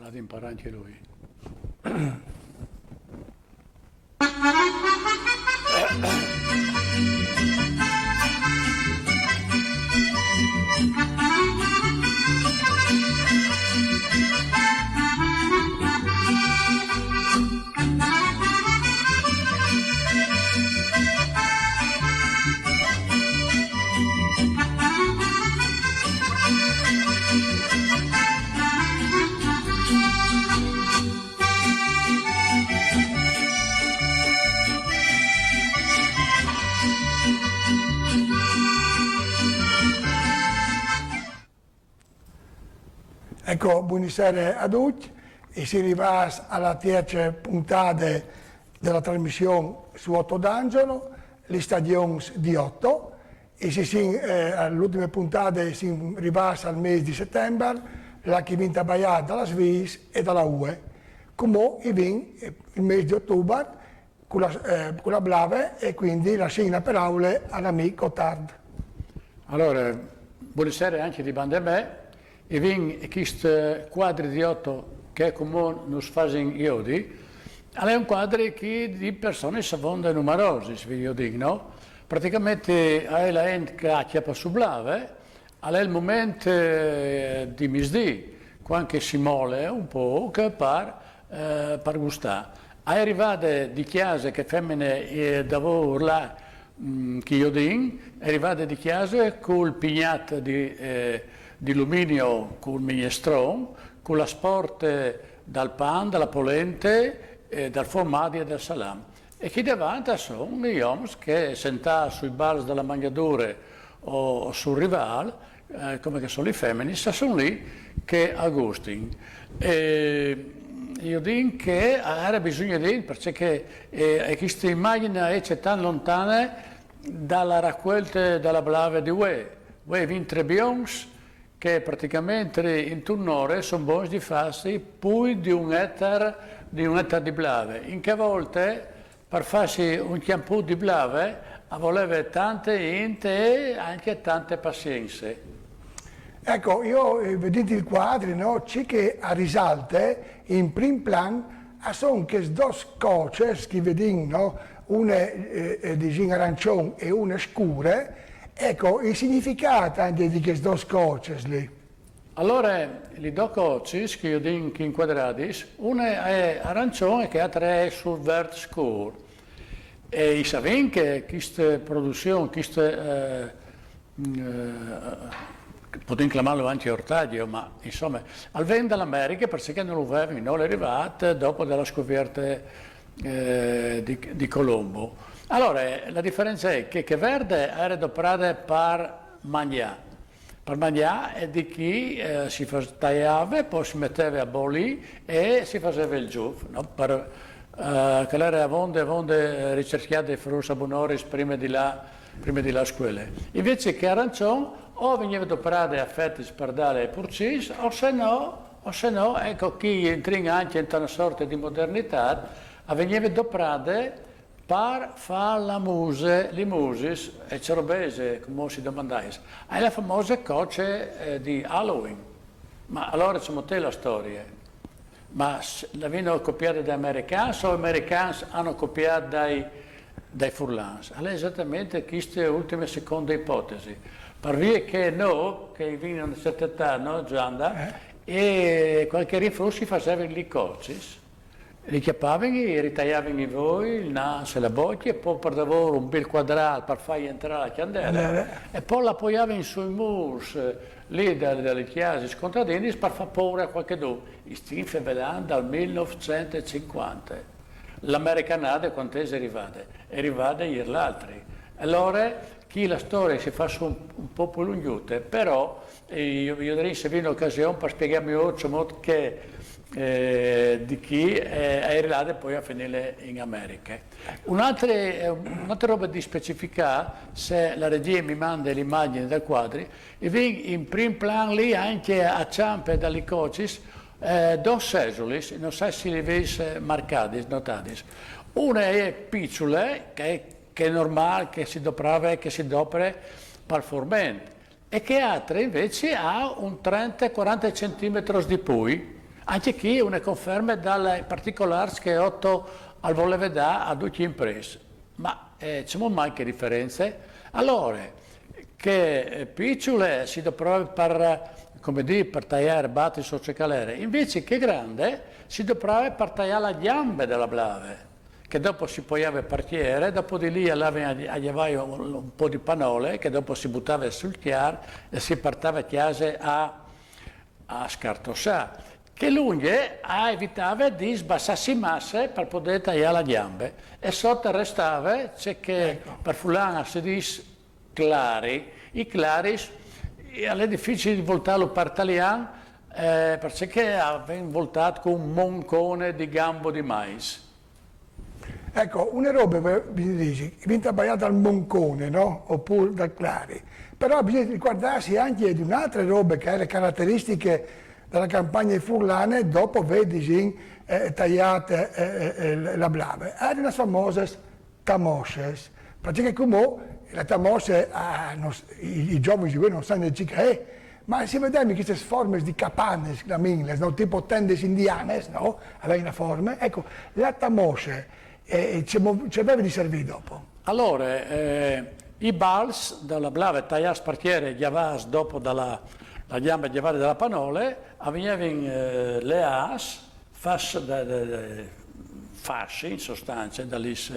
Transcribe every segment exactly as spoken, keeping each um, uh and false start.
Ad imparare anche lui. Eco, buonasera a tutti. E si arriva alla terza puntata della trasmissione su Otto D'Angelo, le stagioni di Otto. E si, si, eh, all'ultima puntata si arriva al mese di settembre, là che vinta baiata dalla Svizzera e dalla U E. Come i vin, eh, il mese di ottobre, con la, eh, con la blave, e quindi la signa per aule all'amico Tard. Allora, buonasera anche di bande me. E vin e chist quadri di Otto che comò nus fasin iodi, al è un quadri che di persone savonde numerosi, se vi iodin, no? Praticamente è la ent che acchiappa su blave, al è il moment, eh, di misdì, quando che si mole un po' che par, eh, par gustà. È arrivate di chiase che femmine, eh, davo urlà, mm, chi iodin, è arrivate di chiase col pignat di, eh, di luminio, col mignestron, con la sporte dal pan, dalla polente, eh, dal formaggio e dal salam. E chi davanti sono gli oms che sentà sui bals della mangiadure o, o sul rival, eh, come che sono le femmine, sa sono lì che a gustin. E io dico che era bisogno di, perché che, eh, è questa immagine è tan lontana dalla raccolta della blave di Ue. Ue vin tre bions che praticamente in turnore sono bons di farsi più di un etar, di un etar di blave. In che volte per farsi un chiampù di blave a voleva tante int e anche tante pazienze. Ecco, io, eh, vedete il quadro, no? C'è che a risalte in prim plan a son che dos coces che vedin, no? Une, eh, eh, disin arancion e une scure. Ecco, il significato anche di che dos coces lì. Allora, li do cocis che io din che inquadradis, une è arancione e che altre è sul vert scur. E i savin che queste produzioni, queste, eh, mm, eh, potete chiamarlo anche ortaggio, ma insomma, al vende dall'America perché non lo avevano, non è arrivato dopo della scoperta, eh, di, di Colombo. Allora, la differenza è che, che verde era doprata per mangiare, per mangiare e di chi, eh, si fa-, tagliava, poi si metteva a bollì e si faceva il giuf, no? Per, eh, che era avonde, avonde, eh, ricerchiate i frutti a buon'oris prima di la, prima di la scuola. Invece che arancion o veniva doprate a fetis per dare ai purcis, o se no, o se no, ecco, chi entra anche in una sorta di modernità, a veniva doprate par far la muse, li musis, e ce robese, come si domandais, è la famosa coce, eh, di Halloween. Ma allora ci mette la storia. Ma s-, l'avevano copiata dai americani o i americani hanno copiato dai, dai furlans? Allora è esattamente questa ultima seconda ipotesi. Per via che no, che vino una certa età, no, Gianda, eh, e qualche rinflusso si faceva in li cocis. Li chiappavin, i ritaiavin i voi, il nas e la bocchia, e poi per davvero un bel quadrat per far entrare la candela, eh, e poi l'appoiavin sui murs, eh, lì da, dalle chiese scontadine per far paura a qualche do. I stinfe velan dal millenovecentocinquanta. L'americanate quant'è arrivate? È arrivate ier l'altri. Allora, chi la storia si fa su un, un po' più lunghiotte, però, eh, io, io direi se vi un'occasione per spiegarmi oggi mod che, eh, di chi, eh, è arrivata poi a finire in America. Un'altra, eh, un'altra roba di specificare, se la regia mi manda l'immagine dal quadri, e vi in prim plan lì anche a ciampe da li cocis, eh, dos sesulis, non so se li avete marcati, notati. Una è piccole, che è, che è normale che si doprava e che si dopre per forment, e che altre invece ha un trenta quaranta centimetri di più, Ancje chi une conferme dai particolârs che Otto al voleve dâ a ducj i imprêts. Ma, eh, cemût mai chê diference? Alore, chê, eh, piçule si doprave par, come dî, par taiâ e rebati, o ce che al jere. Invezit chê grande si doprave par taiâ la gjambe de la blave, che dopo si poiave par tiere, dopo di li a lavin a, a gjavâi un, un pôc di panole, che dopo si butave sul cjar e si puartave a cjase a, a scartossâ. Chê lungje a evitave di sbassâsi masse par podê taiâ la gjambe. E sot al restave ce che, eco, par furlan si dîs clari. I claris, eh, al è dificil di voltâlu par talian, eh, parcè che al ven voltât cun moncone di gambo di mais. Eco, une robe, eh, bisogna dî, che vin tabaiât dal moncone, no? Opûr dal clari. Però bisogna ricuardâsi ancje di une altre robe che e jere carateristiche de campagne furlane, dopo vê, disìn, eh, taiât, eh, eh, eh, la blave. A jerin lis famoses tamosses. Parcè che cumò la tamosse, ah, no s-, i, i zovins di vuê no san ce che e je, ma si vedevin chestis formis di capanis, claminlis, no? Tipo tendis indianis, no? A vevin la forme. Eco, la tamosse, eh, ce mo-, ce veve di servî dopo? Alore, eh, i bals de la blave taiâts par tiere, gjavâts dopo da la, la gjambe gjavade da la panole, a vignivin, eh, leâts, fats de, de, de fassi, in sostance, da lis,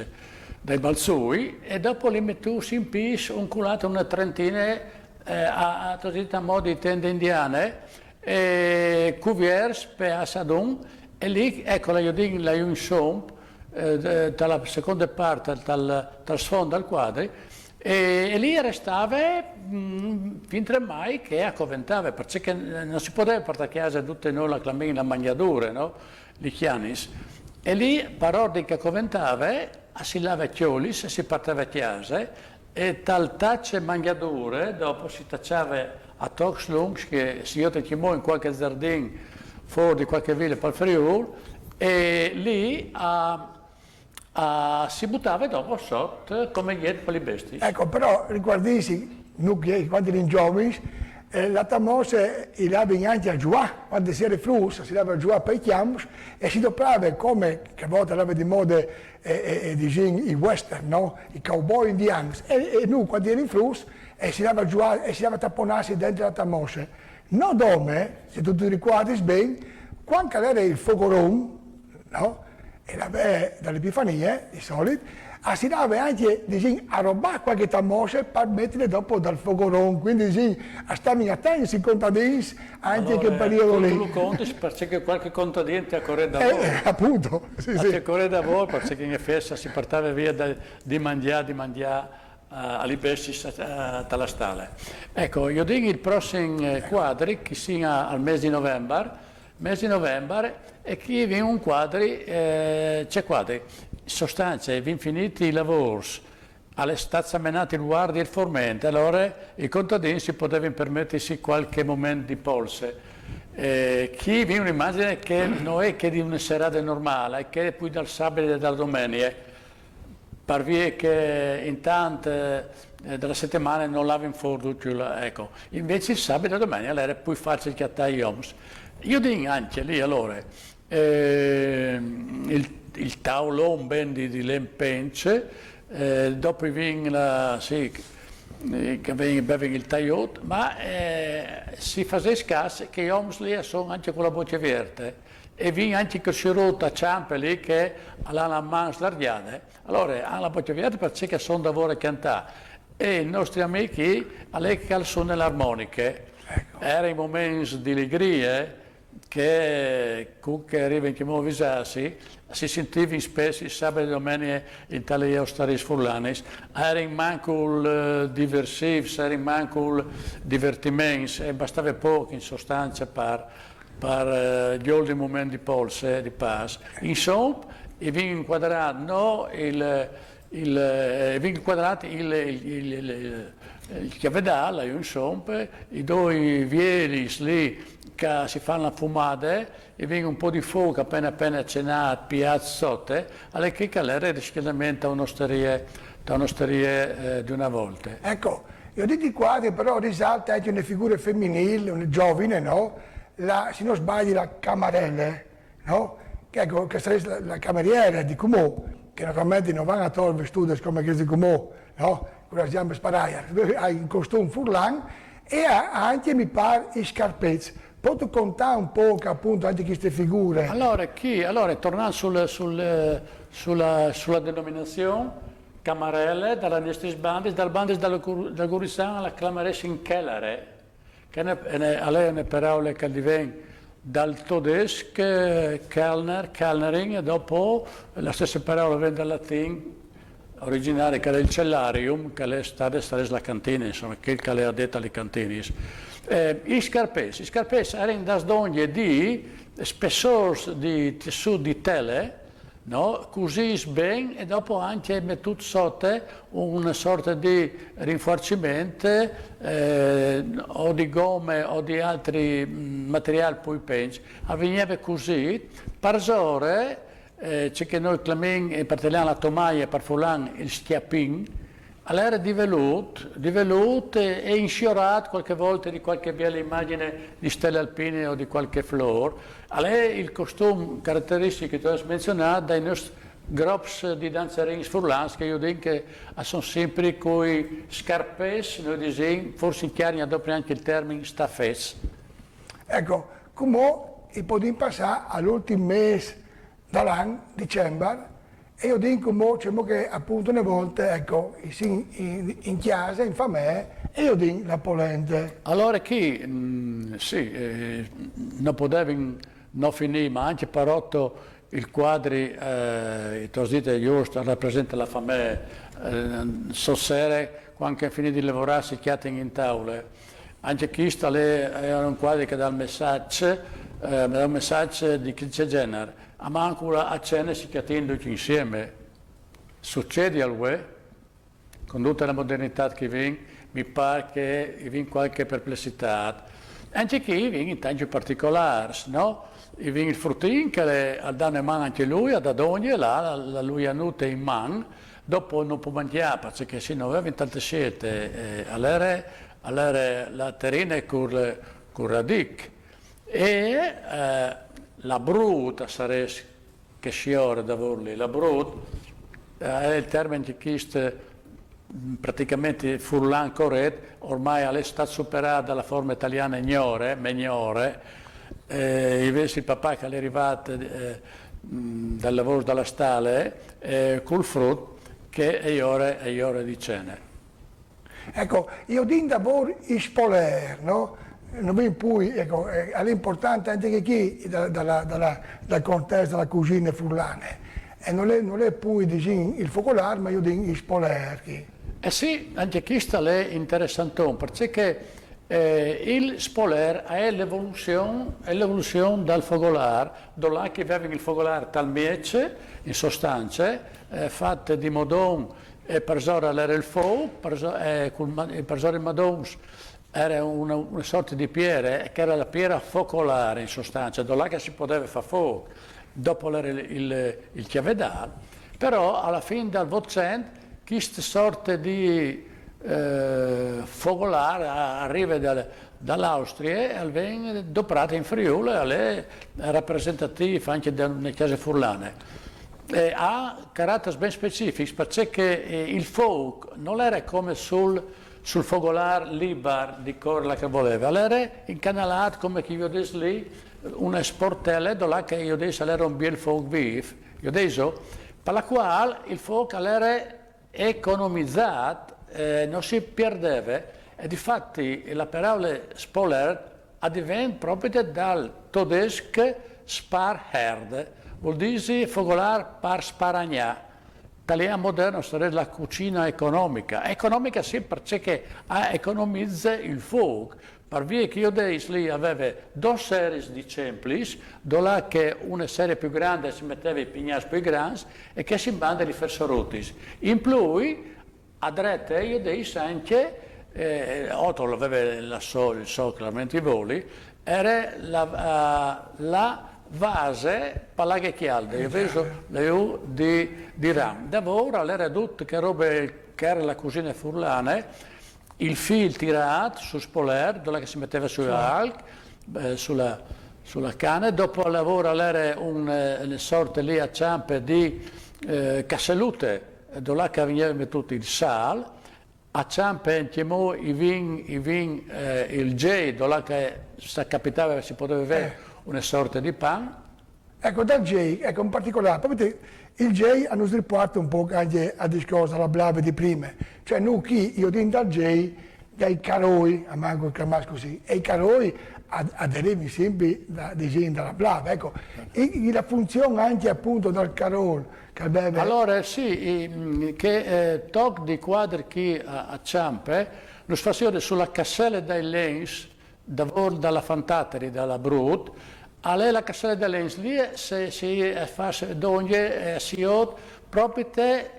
dai balzûi, e dopo li metûts in pîts, un cul altri, une trentine, eh, a, a, tosît a mût di tende indiane, e cuvierts pe a sadun, e li, eco, la jodìn, la jù in somp, eh, de, da la seconde part, dal, dal sfont dal cuadri, e, e li e restave, mm, fintremai che a coventave, parcè che no si podeve puartâ a cjase dute, no, la clamin, la mangjadure, no? Lis cjanis. E li, par ordin che a coventave, a si lave a cjolis, a si puartave a cjase, e tal tace mangjadure, dopo si taçave a tocs luncs, che si jot ancjemò in cualchi zardin fûr di cualchi vile pal Friûl, e li a, a si butave dopo sot come jet par lis bestiis. Eco, però ricuardìnsi, nô che, cuant che i jerin zovins, eh, la tamosse i lavin ancje a zuiâ, cuant che si jere fruts, si lave a zuiâ pai cjamps, e si doprave come che a volte a leve di mode, eh, eh, eh, disìn, i western, no? I cowboy indians. E, e nô, cuant che i jerin fruts, e si lave a zuiâ, e si lave a taponâsi dentri la tamosse. No dome, se tu ti ricuardis ben, cuant che al jere il fogoron, no? E la ve-, da la Epifanie, di solit, a si lave ancje, disìn, a robâ cualchi tamosse par metile dopo dal fogoron, cuindi, disìn, a stavin atents i contadins ancje in chel periodo li. Alore, tu, tu lu contis parcè che cualchi contadin ti à corêt davôr. Eh, apont, sì, sì. Ti à corêt davôr, parcè che in efiets si puartave vie da, di mangjâ, di mangjâ, eh, a lis bestiis, eh, te stale. Eco, jodìn il prossim, eh, cuadri, che sin a, al mês di Novembar, mês di Novembar, e chi vin un cuadri, eh, ce cuadri? In sostance, a vin finît i lavôrs, al è stât semenât il vuardi e il forment, alore i contadins si podevin permetisi cualchi moment di polse. Eh, chi vin une imagjin che no je chê di une serade normâl, e chê plui dal sabide e da la domenie. Par vie che intant, eh, da la setemane no lavin fûr ducj, eco. Invezit il sabide e la domenie al jere plui facil cjatâ i oms. Jodìn ancje li, alore, eh, il, il taulon ben di, di len penç, eh, dopo i vin la, sì, eh, che vin, bevin il taiot, ma, eh, si fasès câs che i oms li a son ancje cu la bocje vierte, e vin ancje chel sirut a çampe li che al àn la man slargjade. Alore, a àn la bocje vierte parcè che a son davôr a cjantâ. E il nestri amì chi al è che al sune la armoniche. Eco. A jerin moments di ligrie che, cun che a rive ancjemò a visâsi, si sintivin spès il sabide e la domenie in tes ostariis furlanis. A jerin mancul, eh, diversifs, a jerin mancul divertiments, e bastave pôc in sostance par par, eh, gjoldi un moment di polse, di pâs. Insome, i vin incuadrât, no, il, il, eh, i vin incuadrât il, il, il, il, il cjavedâl, là jù in somp, i doi vielis li che si fan la fumade, i vin un pôc di fûc apene apene cenât, piât sote, al è chel che al jere il riscjaldament te ostarie, te ostarie, eh, di une volte. Eco, jo o ai dit cuadri, però al risalte ancje une figure feminîl, une zovine, no? la, se no sbagli, la camarelle, no? Che, ecco, che sarà la, la cameriera di cumò, che naturalmente non vanno a trovare vestute come che si cumò, no? Con la giambe sparaia, ha un costume furlan e ha anche, mi pare, i scarpezzi. Puoi contare un po' che appunto anche queste figure? Allora, chi, allora tornando sul, sul, sulla, sulla denominazione, camarelle, dalla nostra banda, dal banda dal, dal Gurizan la clamaresse in kellere, che ne, ne, è una parola che viene dal tedesco, Kellner, Kellnerin, e dopo la stessa parola viene dal latino originale, che è il cellarium, che è stata, stata la cantina, insomma, che, che è addetta alle cantine. Eh, i scarpes, i scarpes erano da sdoglie di spessors di tessuto di tele, no? Così ben e dopo anche mettut sotto una sorta di rinforzimento eh, o di gomme o di altri materiali più pensi. Avveniva così, parsore, eh, ciò che noi chiamiamo in italiano la tomaia, per furlan il schiappin, allora è divelut, divelut e insiorat qualche volta di qualche bella immagine di stelle alpine o di qualche flor. Allora il costume caratteristico che tu hai menzionato dai nostri gruppi di danzarini furlans che io dico che sono sempre coi scarpes, noi diciamo, forse in Chiari adopri anche il termine staffets. Ecco, come i podem passare all'ultimo mese dall'anno, dicembre, e io dico mo, cioè, mo che appunto una volta, ecco, in, in, in chiesa, in famiglia, e io dico la polente. Allora chi, mm, sì, eh, non potevi non finire, ma anche parotto il quadri, eh, tu hai detto giusto, rappresenta la famiglia, eh, so sere, quando finì di lavorare si chiattano in tavole. Anche questa è un quadro che dà il messaggio, eh, dà un messaggio di che genere. A manco a cena si chiattano tutti insieme. Succede al uè, con tutta la modernità che viene, mi pare che viene qualche perplessità. Anche qui viene in tanti particolari, no? Viene il fruttin che al dà una mano anche lui, a dadoglie, là, la, la lui ha nute in man, dopo non può mangiare perché se non aveva tante scelte, eh, allora, allora la terrina è cur, curradic. E eh, la bruta sarebbe che signore da vorli, la brut, eh, è il termine che esiste praticamente furlan corret, ormai è stata superata dalla forma italiana gnore, megnore, eh, invece il papà che è arrivato eh, dal lavoro dalla stale, eh, col frut, che è ore, è ore di cena. Ecco, io dico davvero i spoler, no? Non mi poi, ecco, è importante anche che chi da, da, da, dal contesto della cucina furlana, e non è, non è poi diciamo, il focolare, ma io dico i spoler. Chi. Eh sì, anche questa è interessante, perché eh, il spoler è l'evoluzione, è l'evoluzione dal focolare, dove che avevano il focolare tal miece, in sostanza, eh, fatte di modon e parsore era il fou, parsore, eh, parsore Madons era una, una, sorta di piere, che era la piera focolare in sostanza, da là che si poteva fare fuoco, dopo era il, il, il chiavedale, però alla fine del Votcent queste sorte di eh, focolare arriva dal, dall'Austria e viene doprata in Friuli e è rappresentativa anche delle case furlane. E ha caratteri ben specifici perché eh, il folk non era come sul, sul focolare libero di corla che voleva, era incanalato come che io disse lì, una sportella dove che io disse era un bel folk beef, io disse, per la quale il folk era economizzat eh, non si perdeva e difatti la parola spoler diventa proprio dal tedesco Sparherd, vuol dire fogolar par sparagnà. Italiano moderno sarebbe la cucina economica. Economica sì, perché economizza il fuoco. Per via che io dei lì aveva due serie di cemplis, dove che una serie più grande si metteva i pignats più grandi e che si banda di fersarutis. In più, a drete io dei anche, eh, Otto l'aveva la so, il so Clementi Voli, era la, uh, la vase palaghe chialde, io penso di, di ram. Davora l'era tutto che robe che era la cucina furlane, il fil tirato su spoler, dove che si metteva su alc, eh, sulla, sulla canna, dopo lavora l'era un, eh, una sorta lì a Ciampe di eh, casselute, dove che veniva mettuto il sal, a Ciampe in Tiemò i vin, i vin eh, il gei, dove che se capitava si poteva avere una sorta di pan. Ecco, dal gei, ecco, in particolare, proprio il gei hanno sriportato un po' anche a discorso alla blave di prima, cioè noi qui, io dico dal gei, dai caroi, a manco il clamar così, e i caroi aderivano sempre da, dicendo dalla blave, ecco, e, e la funzione anche appunto dal carol, che beve... Allora sì, i, che eh, toc di quadri qui a, a Ciampe, nos faceva sulla cassella dei Lens, davor dalla Fantateri, dalla Brut, alle la cassella dei Lens, lì se, si fa donge, eh, si ot, proprio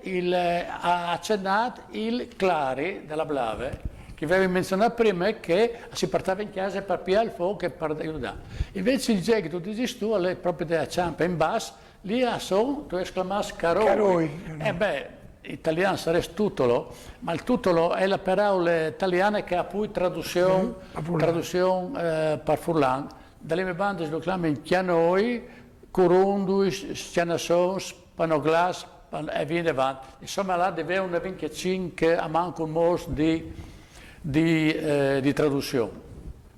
il, eh, accennat il clari della blave, che avevi menzionato prima, che si portava in casa per pigliare il fuoco e per aiutare. Invece il gei che tu dici tu, alle proprio della Ciampa in basso, lì a son, tu esclamas caroi. Caroi. E beh, italiano sarebbe tutolo, ma il tutolo è la parola italiana che ha poi traduzione, Mm, a furlan. Traduzione eh, per furlan. Dalle mie bande lo chiamano chianoi, curundui, schianassons, panoglas, pan, e via avanti. Insomma, là deve una venticinque a manco un mos di, di, eh, di traduzione.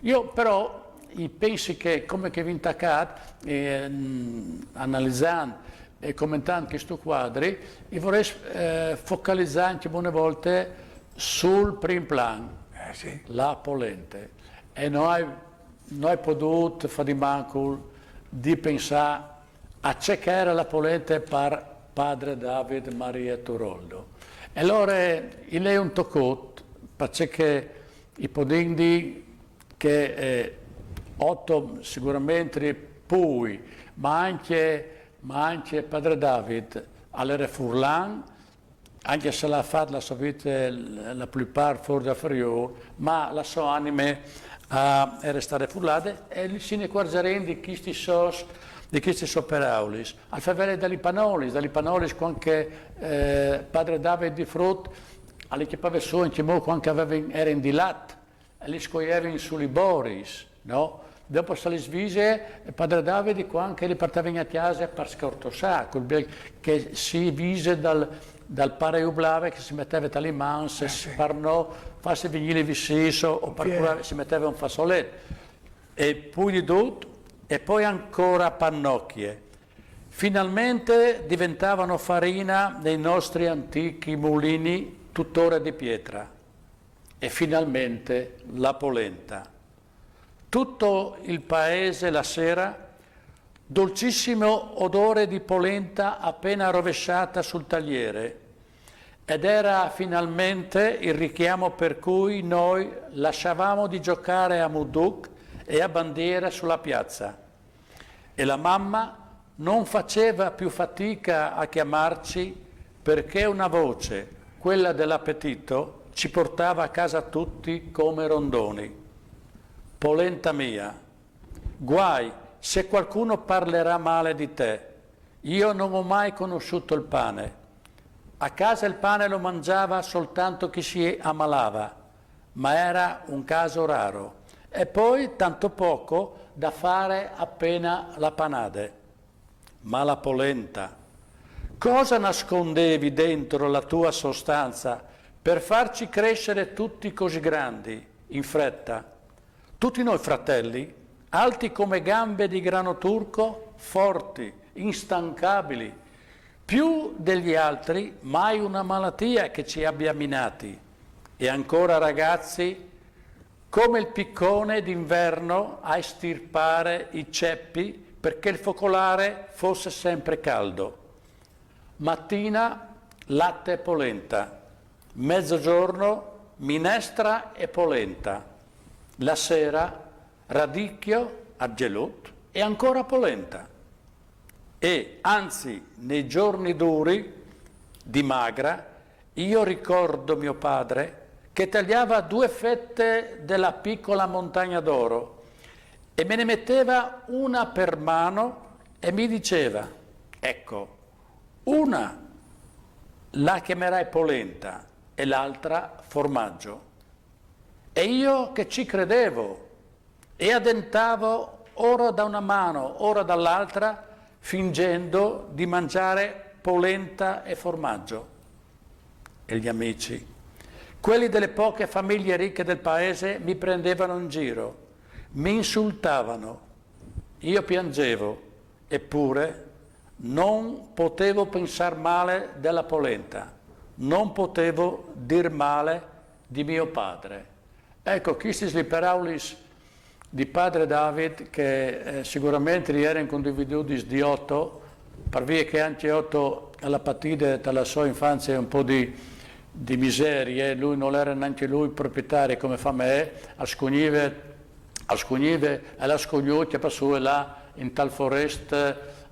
Io però i pensi che, come che vi intaccat, eh, analizzando e commentando questo quadri, io vorrei eh, focalizzare anche buone volte sul prim plan, Eh, sì. La polente. E noi, noi potuto fare di manco di pensare a ciò che era la polente per padre David Maria Turoldo. E allora il è un toccot, perché i podem dir che eh, otto sicuramente poi, ma anche, ma anche padre David, all'era furlan, anche se l'ha fatto la sua vita la plupart fuori da Friuli, ma la sua anima uh, è restata furlata e si ne accorgeremo di questi sos, di questi so peraulis. Al favore dagli panolis, dagli panolis quando eh, padre David di Frut, alle che pave su in Timor quando aveva, era in dilat, e li scoglievano sui boris, no? Dopo se li svise, padre Davide, quando che li portavano a casa per scortosà, quel che si vise dal, dal pare ublave che si metteva tra le mani, se eh, sì. Per no farsi venire vissiso o per curare, si metteva un fazzoletto. E poi di tutto, e poi ancora pannocchie. Finalmente diventavano farina nei nostri antichi mulini, tuttora di pietra. E finalmente la polenta. Tutto il paese la sera, dolcissimo odore di polenta appena rovesciata sul tagliere. Ed era finalmente il richiamo per cui noi lasciavamo di giocare a muduc e a bandiera sulla piazza. E la mamma non faceva più fatica a chiamarci perché una voce, quella dell'appetito, ci portava a casa tutti come rondoni. Polenta mia, guai se qualcuno parlerà male di te. Io non ho mai conosciuto il pane. A casa il pane lo mangiava soltanto chi si ammalava, ma era un caso raro. E poi tanto poco da fare appena la panade. Ma la polenta, cosa nascondevi dentro la tua sostanza per farci crescere tutti così grandi, in fretta? Tutti noi fratelli, alti come gambe di grano turco, forti, instancabili, più degli altri, mai una malattia che ci abbia minati. E ancora ragazzi, come il piccone d'inverno a estirpare i ceppi perché il focolare fosse sempre caldo. Mattina latte e polenta, mezzogiorno minestra e polenta, la sera radicchio, argelut e ancora polenta. E anzi, nei giorni duri, di magra, io ricordo mio padre che tagliava due fette della piccola montagna d'oro e me ne metteva una per mano e mi diceva: ecco, una la chiamerai polenta e l'altra formaggio. E io che ci credevo, E addentavo ora da una mano, ora dall'altra, fingendo di mangiare polenta e formaggio. E gli amici, quelli delle poche famiglie ricche del paese, mi prendevano in giro, mi insultavano. Io piangevo, eppure non potevo pensar male della polenta, non potevo dir male di mio padre. Ecco, quistis li paraulis di padre David, che eh, sicuramente li eren condividudis di Otto, par via che anche Otto l'ha patide dalla sua infanzia un po' di, di miserie, lui non era neanche lui proprietario come fa me, al scugnive, al scugnive e la scugnù che passò là in tal forest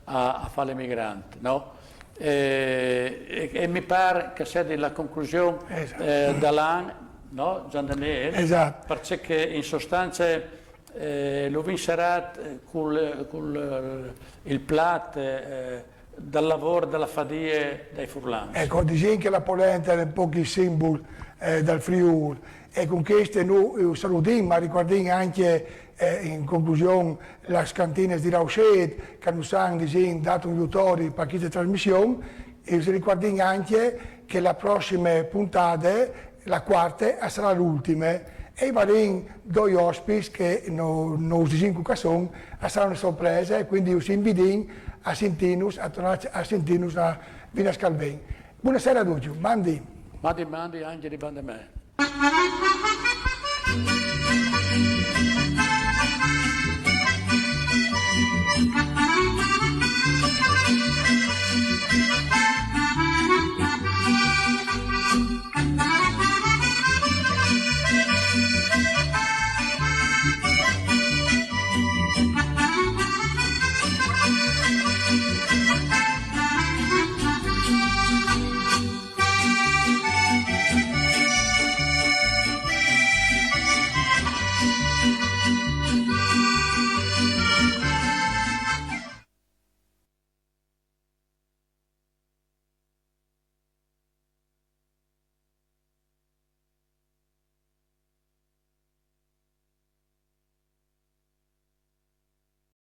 a, a fare l'emigrante, no? E, e, e mi pare che sia la conclusione Esatto. eh, dall'an, no, Gian Daniel? Esatto. Perché in sostanza eh, lo vincerà col, col il plat eh, dal lavoro, dalla fadia dei furlans. Ecco, diciamo che la polenta è un po' il simbolo eh, dal Friuli. E con queste noi eh, salutiamo, ma ricordiamo anche eh, in conclusione la cantina di Rauset, che nos hanno diciamo, dato un aiuto per questa trasmissione. E ricordiamo anche che la prossima puntata, la quarta, sarà l'ultima. E avremo due ospiti che non no, diciamo che sono, sarà una sorpresa e quindi vi invitiamo a sentirnos, a tornare a sentirnos a Vina Scalben. Buonasera a tutti, mandi. Mandi, mandi anche di bande me.